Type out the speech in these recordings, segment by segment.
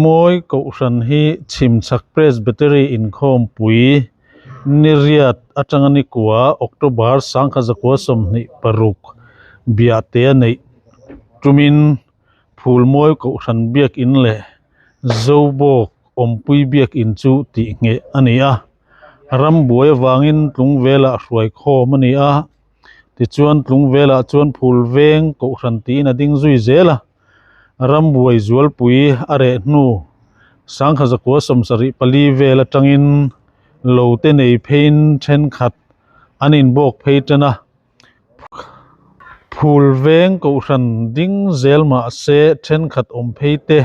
Phulmawi Kohhran hi Chhimchhak Presbytery inkhawmpui niriat atanga nikua October 1926 biahte a neih tumin Phulmawi Kohhran biakin leh Zobawk awmpui biakin chu tih ngheh a ni a. Rambuai avangin Tlungvelah hruaikhawm a ni a, tichuan Tlungvelah chuan Phulveng Kohhran tiin a ding zui zel a. Rambuai zualpui a reh hnu 1974 vel atangin lo te nei pheiin thenkhat an inbawk phei tan a. Phulveng Kohhran ding zel mahse thenkhat awm phei te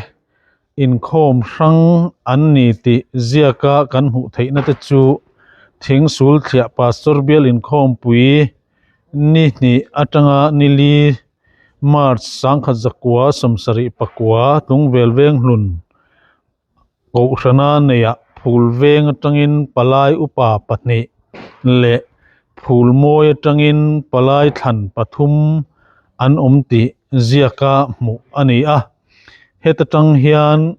Inkhawm hrang an ni tih ziaka kan hmuh theihna te chu Thingsul Thliah Pastor Bial Inkhawmpui ni hnih atanga ni li March 1974 Tlungvel Venghlun Kohhrana neiah Phul Veng atangin Palai Upa pahnih leh Phulmawi atangin Palai Thlan pathum an awm tih ziaka hmuh a ni a. Heta tang hian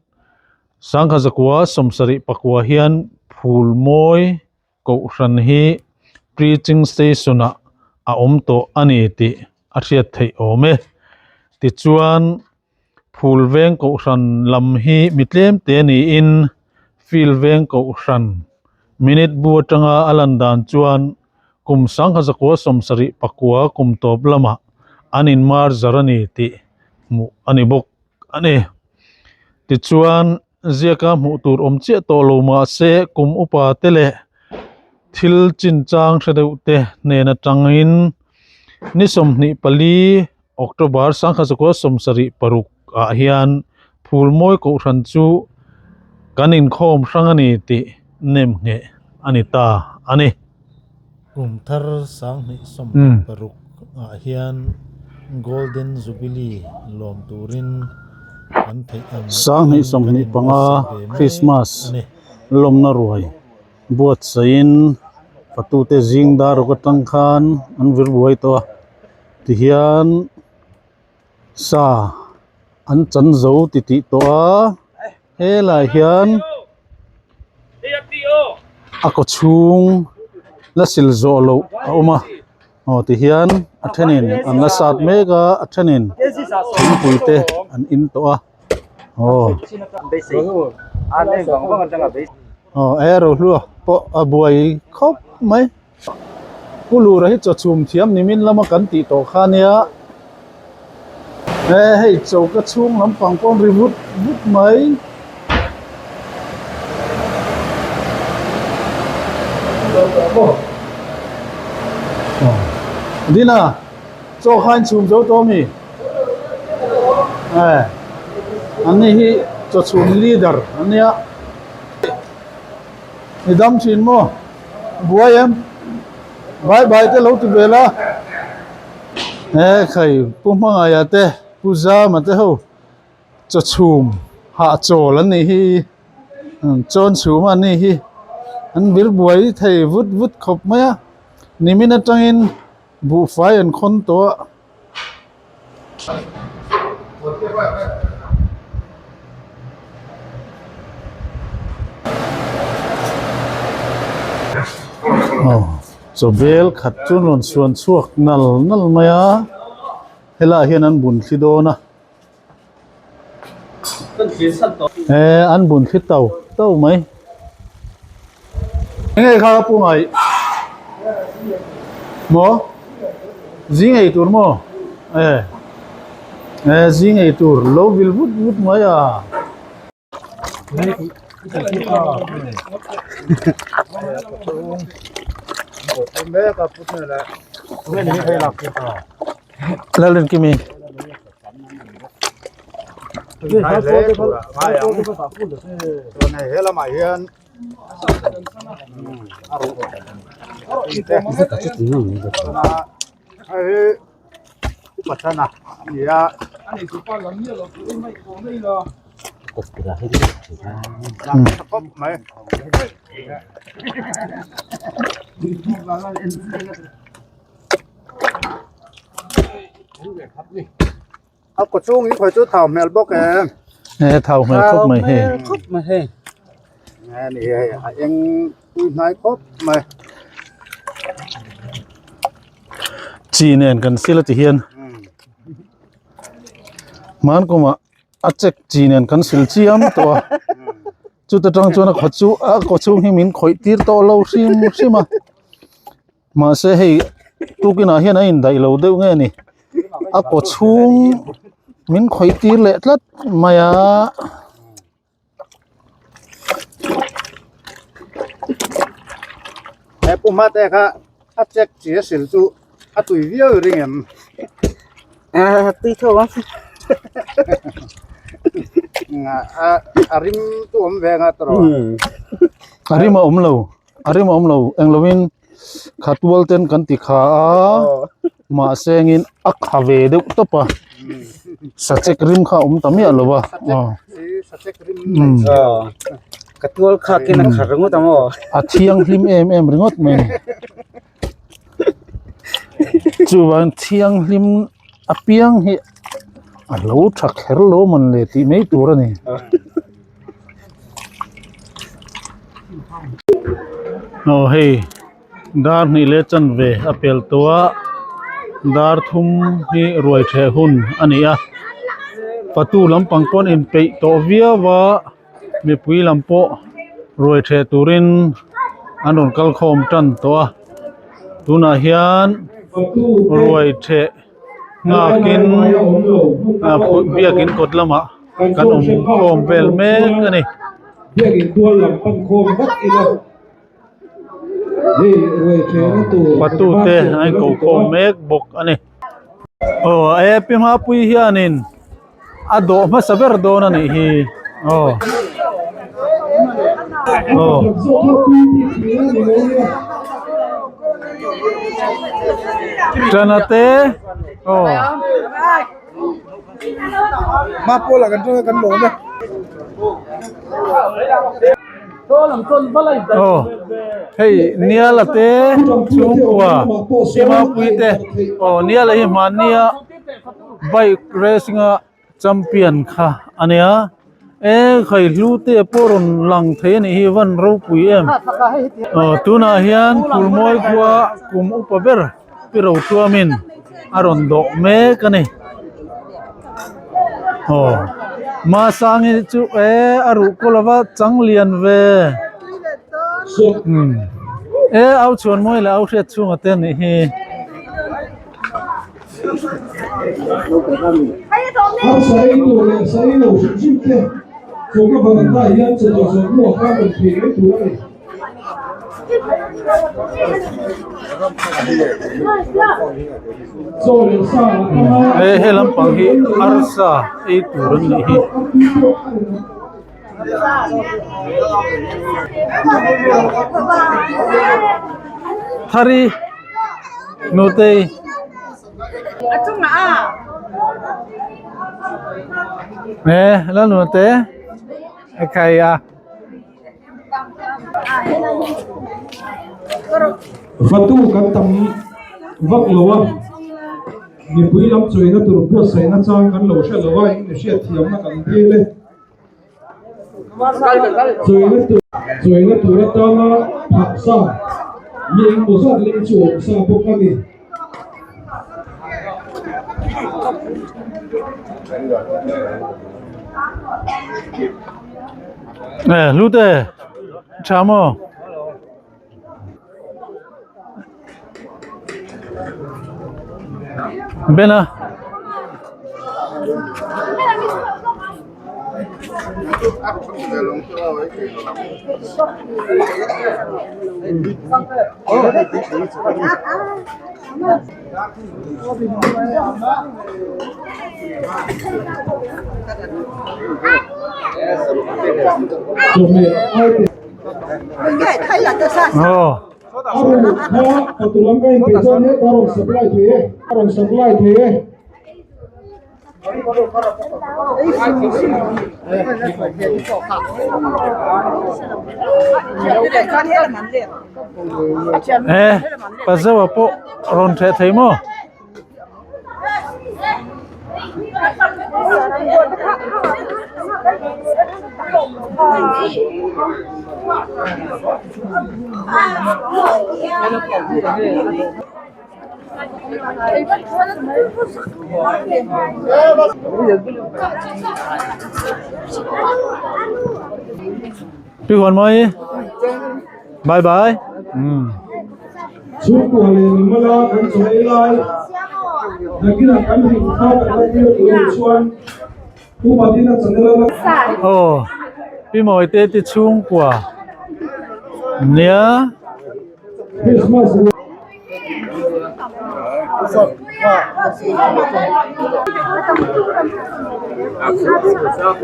1974 hian Phulmawi Kohhran hi Preaching Station ah a awm tawh a ni tih a hriat theih awm e. Tichuan Phulveng Kohhran lam hi mi tlem te niin Field Veng Kohhran minute bu atanga a lan dan chuan kum 1974 kum tawp lamah an inmar zar a ni tih hmuh a ni bawk a ni. Tichuan ziaka hmuh tur awm chiah tawh lo mahse kum upa te leh thil chinchang hre deuh te hnen atangin ni 24 October 1976 ah hian Phulmawi Kohhran chu kan inkhawm hrang a ni tih nem ngheh a ni ta a ni. Kum thar 2016 ah hian Golden Jubilee lawm turin kan theih ang Sanghnih in kan 25 inbuatsaih ve mek Christmas a ni. lawmna ruai buatsaihin fatute zing dar ruk atang khan an vir buai tawh a tihian sa an chan zo titih tawh a helai hian a kaw chhung la sil zawh loh a awm a aw tihian a thenin an la sat mek a a thenin thingpui te an in tawh a aw aw e rohlua pawh a buai khawp mai. Pu Lura hi chaw chhum thiam nimin lama kan tih tawh kha nia. E hei choka chhung lampang pawh ri vut vut mai. Dina chaw kha in chhum zo tawh ami? E an ni hi chaw chhum leader an nia. I dam thin maw? Buai em? Bye bye te lo ti ve la. He khai Pu Hmangaia te Pu Zama te ho chaw chhum hah chawl an nih hi chawn chhum an nih hi an vir buai thei vut vut khawp mai a nimin atangin buhfai an khawn tawh a. Aw chaw bel khat chu an rawn suan chhuak nal nal mai a helaiah hian an bun thli dawn a he an bun thli tau tau mai enge kha ka pu ngai maw zing ei tur maw e e zing ei tur lo vil vut vut mai a. Lalrinkimi. A kawchhung hi khawi chu thau hmel bawk em. He thau hmel khawp mai hei. Khawp mai hei. Ani hei a eng pui hnai khawp mai. Chi nen kan sil a ti hian. Hman kumah a check chi nen kan sil chiam tawh a. Chuta tang chuan a khaw chu a kaw chhung hi min khawih tir tawh lo hrim hrim a. Mahse hei tukinah hian a indaih lo deuh nge ni a kaw chhung min khawih tir leh tlat mai a. He pu hma te kha a check chi a sil chu a tui viau i ring em? A tui tho ang. A rim chu awm ve nga tawh. A rim a awm lo. A rim a awm lo eng lovin khatual ten kan ti kha a mahse engin a kha ve deuh tawp a sachek rim kha a awm ta miah lo a Khatual kha ken a kha ringawt ang aw a thianghlim em em ringawt mai a ni chuvang thianghlim apiang hi a lo tha kher lo mawn le tih mai tur a ni. Aw hei dar hnih leh chanve a pel tawh a dar thum hi ruai theh hun a ni a fatu lampang pawn inpeih tawh viau a mipui lam pawh ruai theh turin an rawn kal khawm tan tawh a tunah hian ruai theh nghakin biakin kawt lamah kan awm khawm vel mek a ni. Patu te an inko khawm mek bawk a ni. Aw e pi hmapui hianin a dawh hmasa ber dawn a nih hi aw aw. Tana te aw. Aw hei Niala te chhungkua Simapui te aw Niala hi hmannia bike racing a champion kha a nia e khai hlu te pawh rawn lang thei a nih hi van ropui em aw tunah hian Phulmawi khua kum upa ber. Pi Rotuamin a rawn dawh mek a ni. Aw Masangi chu e a ruh kaw lova chang lian ve. Umm e au chhuan mawi leh au hriat chhunga te anih hi. He he lampang hi arsa ei tur an nih hi. Thari nutei. He lalnute a khai a. Vatu kan tam vak lo a, mipui lam chuaina tur buatsaihna chang kan lo hre lo a, eng nge hriatthiamna kan dil e. Chuaina tur chuaina tur atanga phaksa mi engmaw zat leng chu awm sa bawk a ni. Eh hlute tha maw Bena Aw. Eh pazawa pawh rawn theh thei maw? Pi huan mawi bye bye umm. Chhungkua leh mimala kan chaw ei lai nakinah kan rin kha kan la tir tur anih chuan Pu Madina channel a la. Aw Pi Mawite te chhungkua nia. Christmas.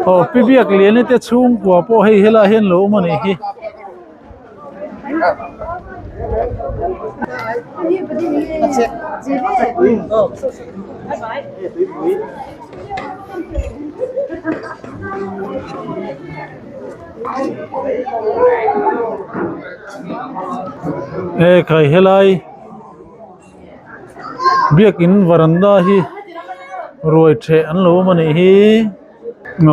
Aw Pi Biakliani te chhungkua pawh hei helaiah hian lo awm a nih hi. E khai helai biakin varanda hi ruai theh an lo awm a nih hi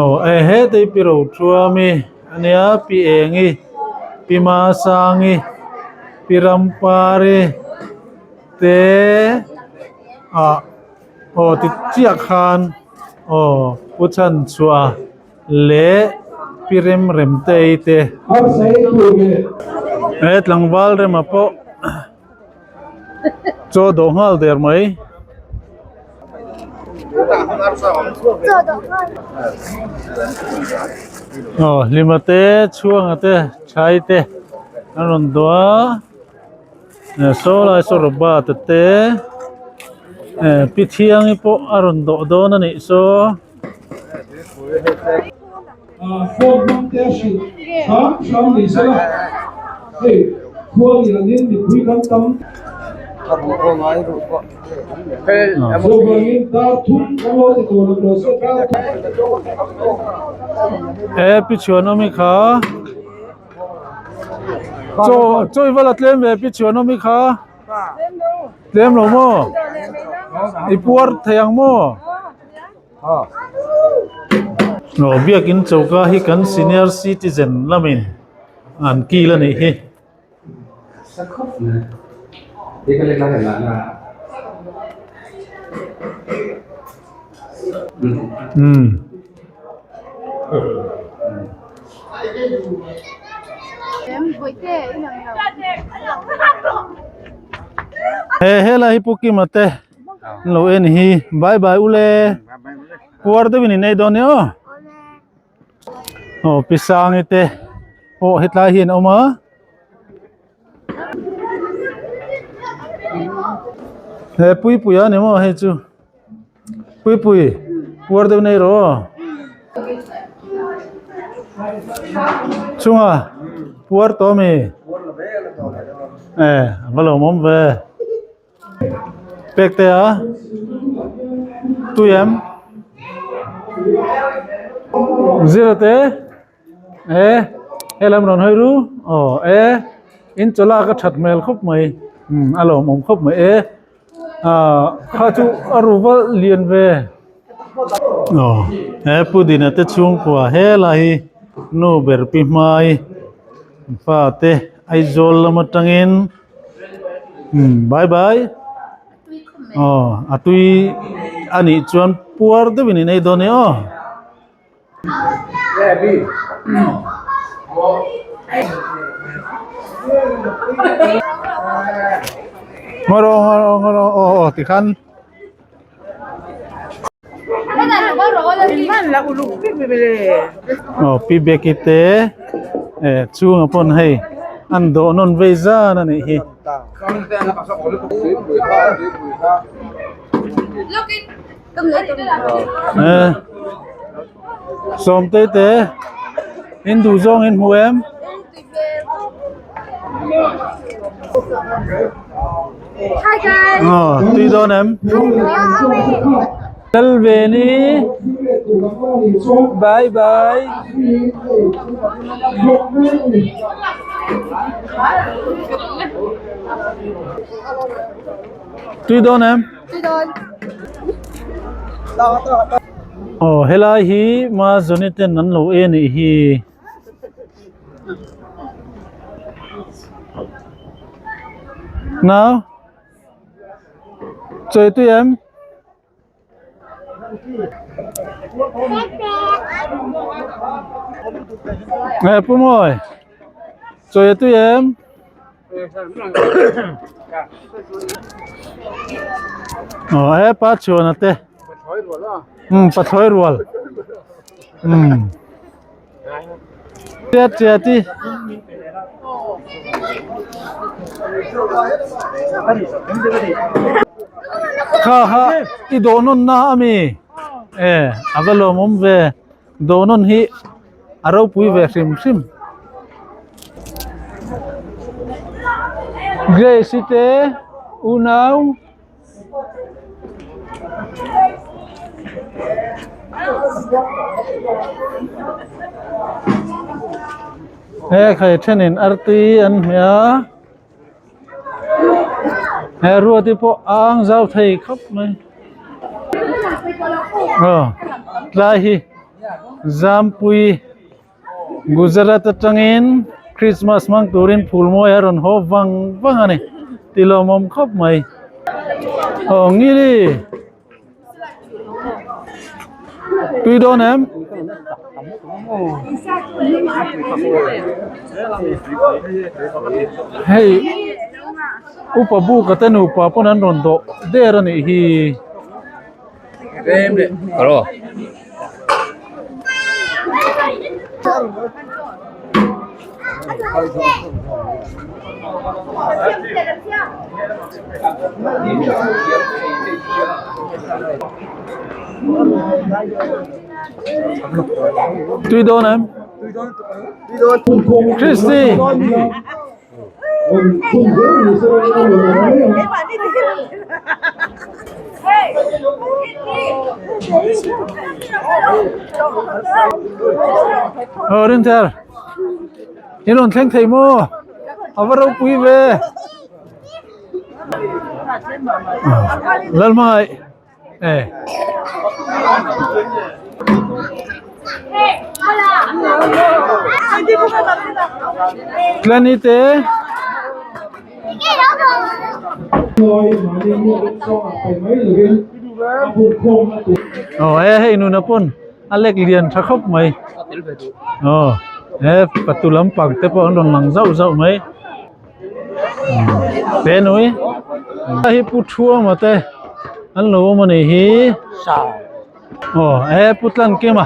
aw e hetei pi ro thuami ania pi engi pi masangi pi rampari te ah aw ti chiah khan aw pu chhanchhuah leh pi rem rem te ei te he tlangval rema pawh chaw dawh nghal der mai. Aw hlima te chhuanga te thai te an rawn dawh a saw lai saw Robert a te eh pi thiangi pawh a rawn dawh dawn a nih saw. Phone hmang te a hrilh hram hram ni sela hei khua lianin mipui kan tam chuvangin dar thum kan lo ti tawh lo se dar thum. E pi chhuanawmi kha chaw chaw i va la tlem ve pi chhuanawmi kha. Tlem lo maw? I puar thei ang maw? Aw biakin choka hi kan senior citizen lamin an kil a nih hi. Umm. He helai hi Pu Kima te an lo en hi bye bye ule puar deuhin in ei dawn nia aw aw pi sangi te pawh hetlai hi an awm a. He puipui a ni maw hei chu. Puipui puar deuh nei rawh aw chunga puar tawh ami eh a va lawmawm ve pek te a tui em zira te e helam rawn hawi ru aw e in chawlak a that hmel khawp mai a lawmawm khawp mai e. Ah kha chu a ru va lian ve aw he pudina te chhungkua helai hi nu ber pi hmai fa te Aizawl lam atangin umm bye bye aw a tui a nih chuan puar deuhin in ei dawn e aw. Ngaw ngaw ngaw aw aw tikhan. Aw pi Becky te eh chhunga pawn hei an dawh nawn vei zan a nih hi. Eh sawmte te in duh zawng in hmu em aw tui dawn em kal ve ni bye bye tui dawn em. Aw helai hi Mazawni ten an lo en nih hi. Nau chawi tui em? Nge pu mawi chawi tui em? Aw he pa chhuan ate pathlawi rual umm. Tiat tiat i kha kha i dawh nawn na ami e a va lawmawm ve dawh nawn hi a ropui ve hrim hrim Grace i te unau. He khai thenin arti an hmeh a he ruati pawh a ang zau thei khawp mai aw tlai hi zampui. Gujarat atangin Christmas hmang turin phulmawi a rawn haw vang vang a ni ti lawmawm khawp mai. Aw ngili tui dawn em? Hei upa buka te nupa pawn an rawn dawh der a nih hi. Tui dawn em? Christy. Aw Rinthar in rawn thleng thei maw a va ropui ve Lalhmangaih e Tlani te Aw he hei nuna pawn a lek lian tha khawp mai aw he patu lampang te pawh an rawn lang zauh zauh mai te nui hei pu thuama te an lo awm a nih hi aw he pu tlan kima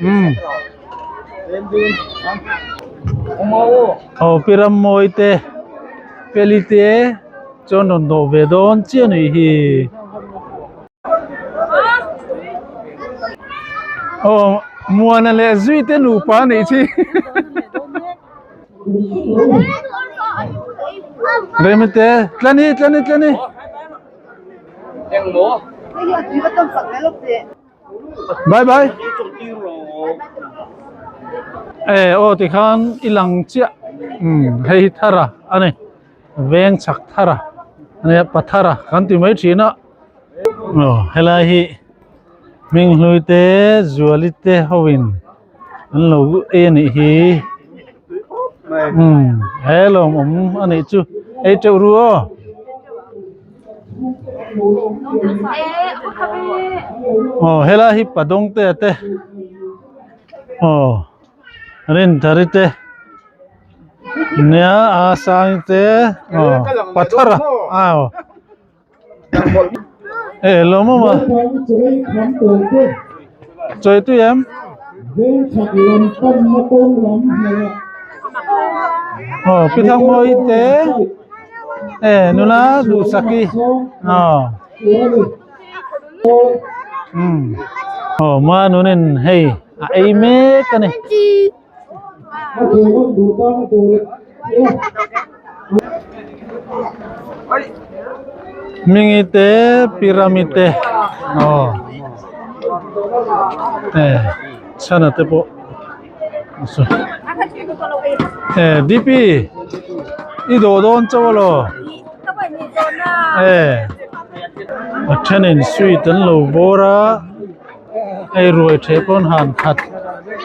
umm aw pi rammawi te feli te chuan rawn dawh ve dawn chiah a nih hi. Aw muana leh zui te nupa a nih chi Remite tlani tlani tlani Bye bye E aw tikhan i lang chiah umm hei hi thar a ani veng chhak thar a ania pathar a kan ti mai thin a aw helai hi hming hlui te zuali te ho in an lo ei a nih hi umm he lawmawm a nih chu ei teuh ru aw. Aw helai hi padawng te a te aw rinthari te nia a sang te aw pathar a aw. E lawm awm a chawi tui em aw pi thangmawi te e nula duhsaki aw umm aw manunin hei a ei mek a ni. Hmingi te pyramid te aw e chhana te pawh e dp i dawh dawn chauh alaw e a thenin sweet an lo bawr a hei ruai theh pawn han khat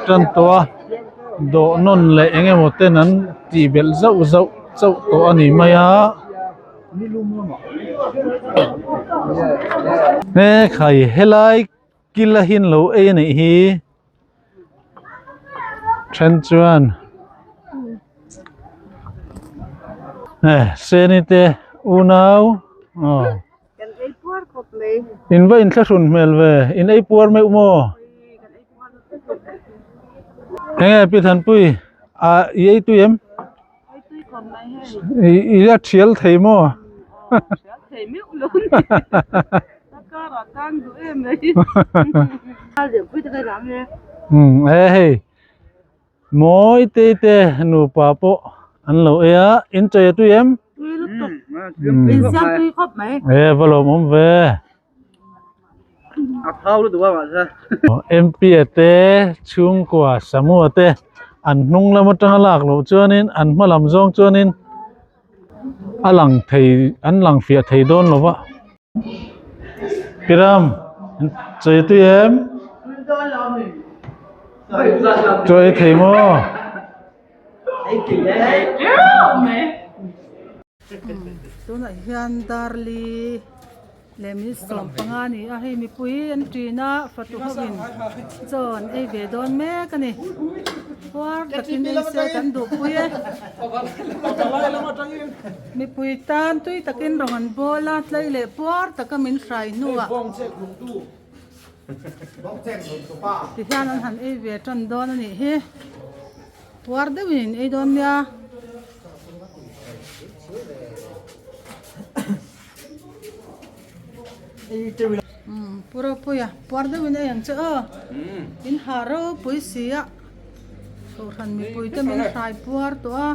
tan tawh a. Dawh nawn leh eng emaw ten an tih belh zauh zauh chauh tawh a ni mai a He khai helai kil a hin lo ei a nih hi then chuan he seni te unau aw in va inthlahrun hmel ve in ei puar meuh maw enge pi thanpui ah i ei tui em. I a thial thei maw? Umm e hei mawi te te nupa pawh an lo ei a in chei a tui em? E va lawmawm ve. MP a te chhungkua Samu a te an hnung lam atanga lak loh chuanin an hma lam zawng chuanin a lang thei an lang fiah thei dawn lo va. Piram chawi tui em? Chawi thei maw? Tunah hian Darli leh min 15 a ni a, hei mipui an ṭin a, fatu hovin chaw an ei ve dawn mek a ni. Puar takin ei se kan duhpui e. Mipui tan tui takin rawng an bawl a, tlai leh puar taka min hrai hnuah tihian an han ei ve ṭan dawn a nih hi. Puar deuhin in ei dawn nia. Umm pu Ropuia puar deuhin ei ang che aw. In ha ropui si a. Kohhran mipui te min hrai puar tawh a.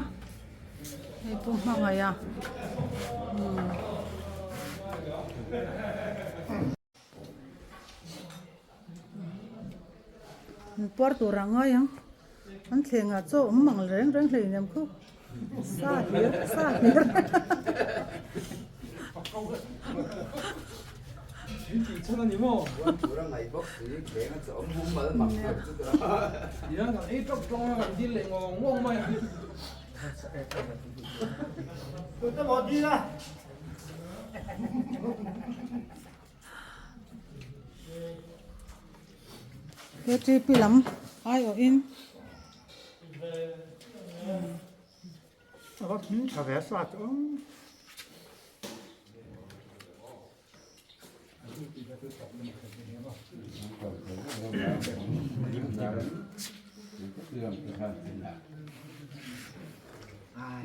Hei pu hmangaih a. Umm. Puar tur ah ngai ang an thleng ah chaw awm mang reng reng hlei nem khup sa hlir sa hlir He TP lam aiawh in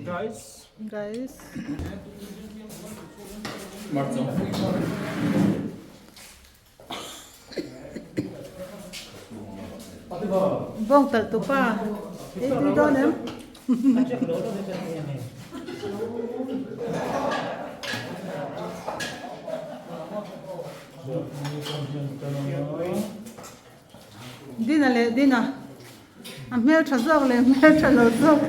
Guys. Guys. Bawng talh tu pa ei tui dawn em? Dina leh Dina a hmel tha zawk leh hmel tha lo zawk.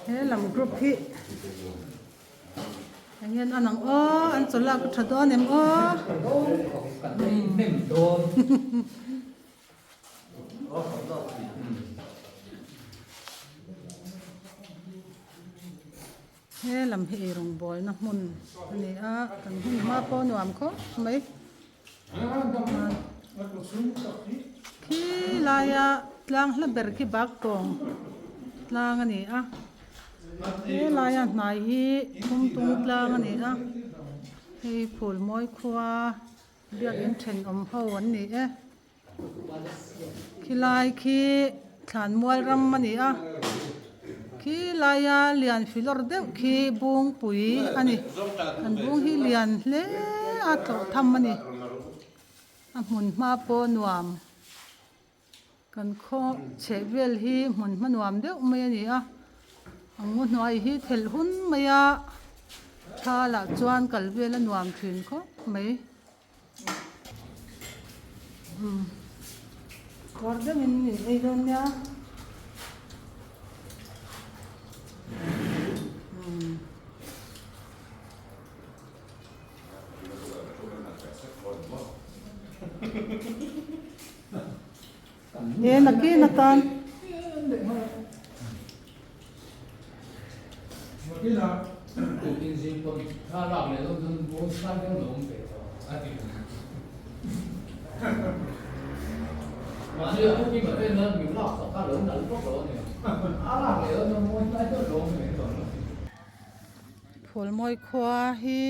He lam group hi eng nge an ang aw an chaw lak a tha dawn em aw. He lam hi eirawng bawlna hmun a ni a kan hun hma pawh nuam khawp mai khi laia tlang hla ber khi bak tawng tlang a ni a he laia hnai hi thumtung tlang a ni a hei phulmawi khua biakin thenawm ho an ni e. Khilai khi thlanmual ram a ni a khilaia lian filawr deuh khi bungpui a ni an bung hi lian hle a tlawh tham a ni a hmun hma pawh nuam kan khaw chheh vel hi hmun hma nuam deuh mai a ni a a ngaw hnuai hi thelh hun mai a tha lah chuan kal vel a nuam thin khawp mai. Umm kawr deuhin in ei dawn nia umm. E nakin atan. Phulmawi khua hi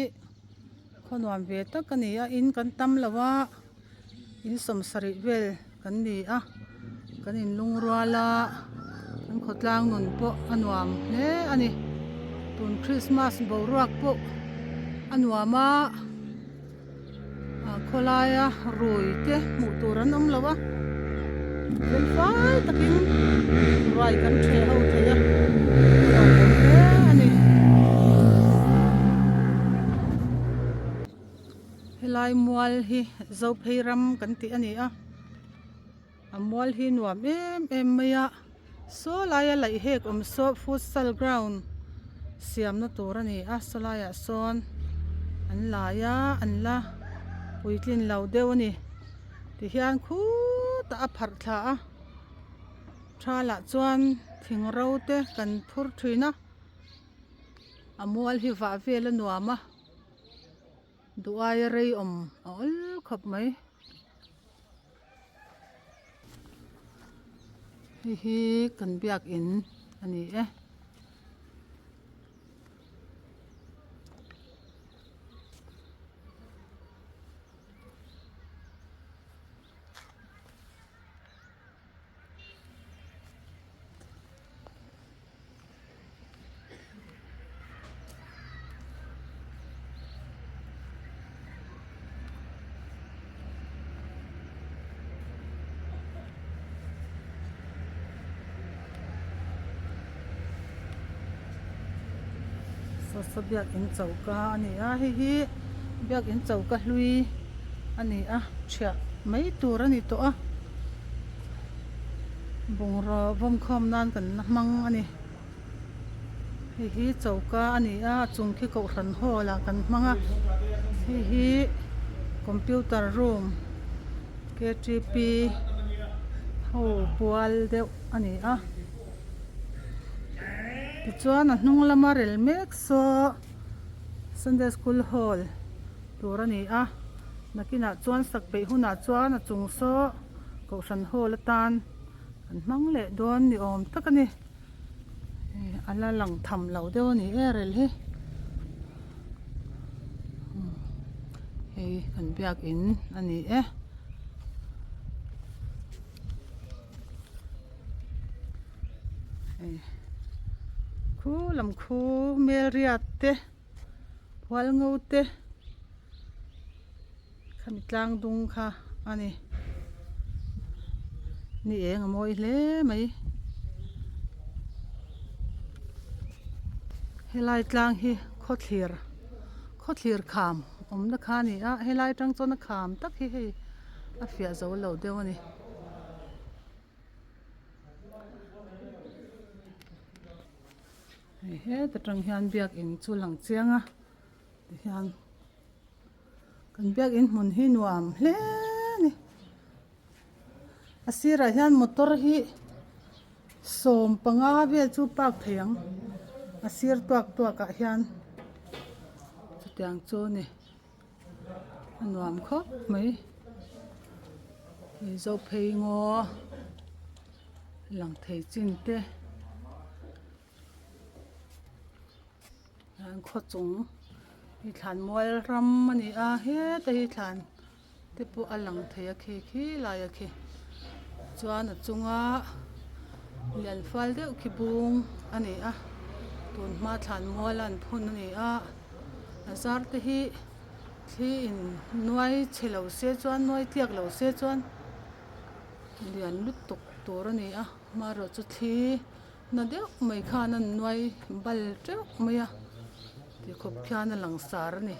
khaw nuam ve tak a ni a in kan tam lo a in sawmsarih vel kan ni a kan in lungrual a kan khawtlang nun pawh a nuam hle a ni tun krismas boruak pawh a nuam a ah khawlaia rui te hmuh tur an awm lo a fel fai takin ruai kan ṭheh ho thei a a lawmawm hle a ni. Helai mual hi Zophei ram kan tih a ni a a mual hi nuam em em mai a saw laia laih hek awm saw futsal ground siamna tur a ni a saw laiah sawn an lai a an la puitlin lo deuh a ni tihian khutah a pharh thla a thalah chuan thing ro te kan phur thin a a mual hi vah vel a nuam a. Duh aia rei awm a awl khawp mai. Hei hi kan biakin a ni e. Saw saw biakin choka a ni a hei hi biakin choka hlui a ni a thiah mai tur a ni tawh a bungraw vawmkhawm nan kan la hmang a ni. Hei hi choka a ni a a chung khi kohhran hall ah kan hmang a hei hi computer room K T P ho pual deuh a ni a tichuan a hnung lama rel mek saw sunday school hall tur a ni a nakinah chuan sak peih hunah chuan a chung saw kohhran hall atan an hmang leh dawn ni awm tak a ni. A la lang tham lo deuh a ni e rel hi hei kan biakin a ni e. Hei khu lam khu hmelriat te hualngo te khami tlang dung kha a ni ni eng a mawi hle mai helai tlang hi khawthlir khawthlir kham awmna kha a ni a helai atang chuan a kham tak hi hei a fiah zo lo deuh a ni. Hei heta tang hian biakin chu lang chiang a tihian kan biakin hmun hi nuam hle a ni a sirah hian motor hi 15 vel chu park thei ang a sir tuak tuak ah hian chutiang chu a ni a nuam khawp mai hei zophei ngaw lang thei chin te. An khaw chung hi thlan mual ram a ni a heta hi thlan te pawh a lang thei a khi khi lai a khi chuan a chunga lian fal deuh khi bung a ni a tun hma thlan mual a an phun a ni a a zar te hi thli in nuai chhe lo se chuan nuai tliak lo se chuan lian lutuk tur a ni a amaherawh chu thli. Na deuh mai khan an nuai bal teuh mai a ti khawp khian a langsar a ni.